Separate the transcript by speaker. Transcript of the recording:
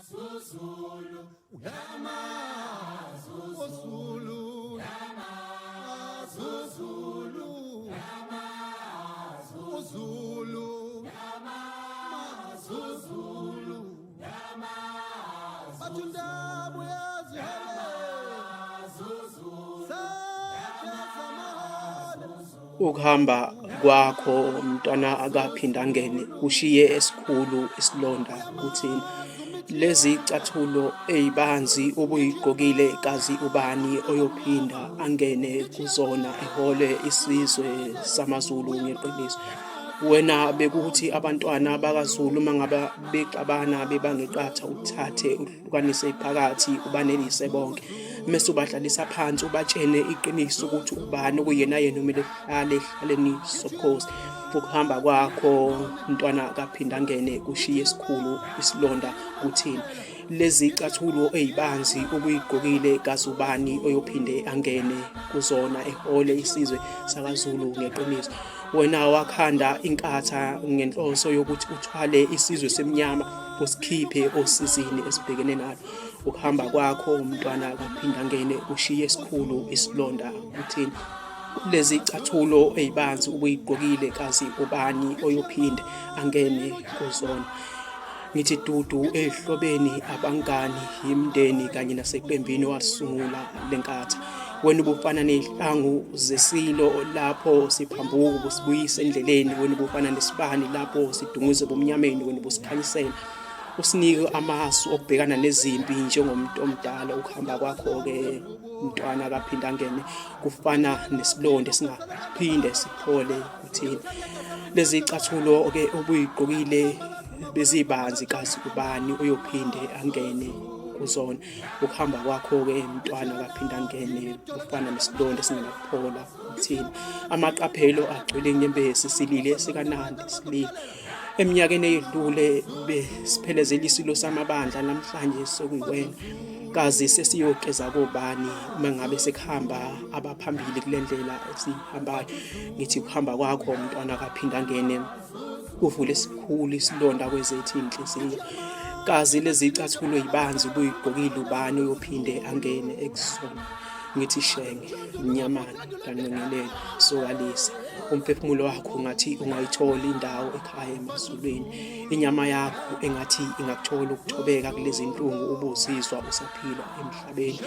Speaker 1: Zulu uyamazi uZulu uyamazi uZulu uyamazi uZulu uyamazi uZulu uyamazi bathi undaba uyaziholela sakhe samahole.
Speaker 2: Ukuhamba kwakho mntwana akaphinda angene ushiye esikhulu isilonda kuthina. Lezi cathulo ezibanzi ubuyigqokile kazi ubani oyophinda angene kuzona ehole isizwe samaZulu ngeqiniso. Wena bekuthi abantwana bakaZulu uma ngabe bexabana bebangeqatha uthathe uhlukanise phakathi ubanelise bonke mese ubahlalisa phansi ubatshene iqiniso ukuthi ubani okuyena yena umele hlale ehlaleni sobukhosi. Ukuhamba kwakho mntwana kaphinda angene kushiye esikhulu isilonda kuthina. Lezi cathulo ezibanzi obuyigqokile kazubani oyophinde angene kuzona ehole isizwe sakaZulu ngeqiniso. Wena wakhanda inkatha ngenhloso yokuthi uthwale isizwe semnyama usikhiphe osizini esibhekene nalo. Ukuhamba kwakho umntwana kaphinda ngene ushiye esikhulu isilonda kuthina. Lezi cathulo ezibanzi ubuyigqokile kazi ubani oyophinde angene kuzona. Ngithi dudu ezihlobeni, abangani, yimndeni kanye naseqembini owasungula lenkatha. Wena ubufana nezihlangu zesilo lapho siphambuka ubusibuyisa endleleni, wena ubufana nesibani lapho sidunguze ebumnyameni, wena ubusikhanyisela usinike amasu okubhekana nezimpi njengomuntu omdala. Ukuhamba kwakho-ke mntwana kaphinde angene kufana nesilonda esingaphinde siphole kuthina. Lezi cathulo-ke obuyigqokile bezibanzi kazi ubani oyophinde angene kuzona. Ukuhamba kwakho-ke mntwana kaphinde angene kufana nesilonda esingenakuphola kuthina. Amaqaphelo agcwele inyembezi silile sikanandi silile. Eminyakeni eyedlule besiphelezela isilo samabandla, namhlanje sekuyiwena. Kazi sesiyogeza kobani uma ngabe sekuhamba abaphambili kule ndlela esihambayo. Ngithi ukuhamba kwakho mntwana kaphinde angene kuvule esikhulu isilonda kwezethu iy'nhliziyo. Kazi lezi cathulo ey'banzi ubuyigqokile ubani oyophinde angene ekuzona. Ngithi Shenge, Mnyamana, kaNqengelele, Sokalisa, umphefumulo wakho ngathi ungayithola indawo ekhaya emazulwini. Inyama yakho engathi ingakuthola ukuthobeka kulezi nhlungu ubuzizwa usaphila emhlabeni.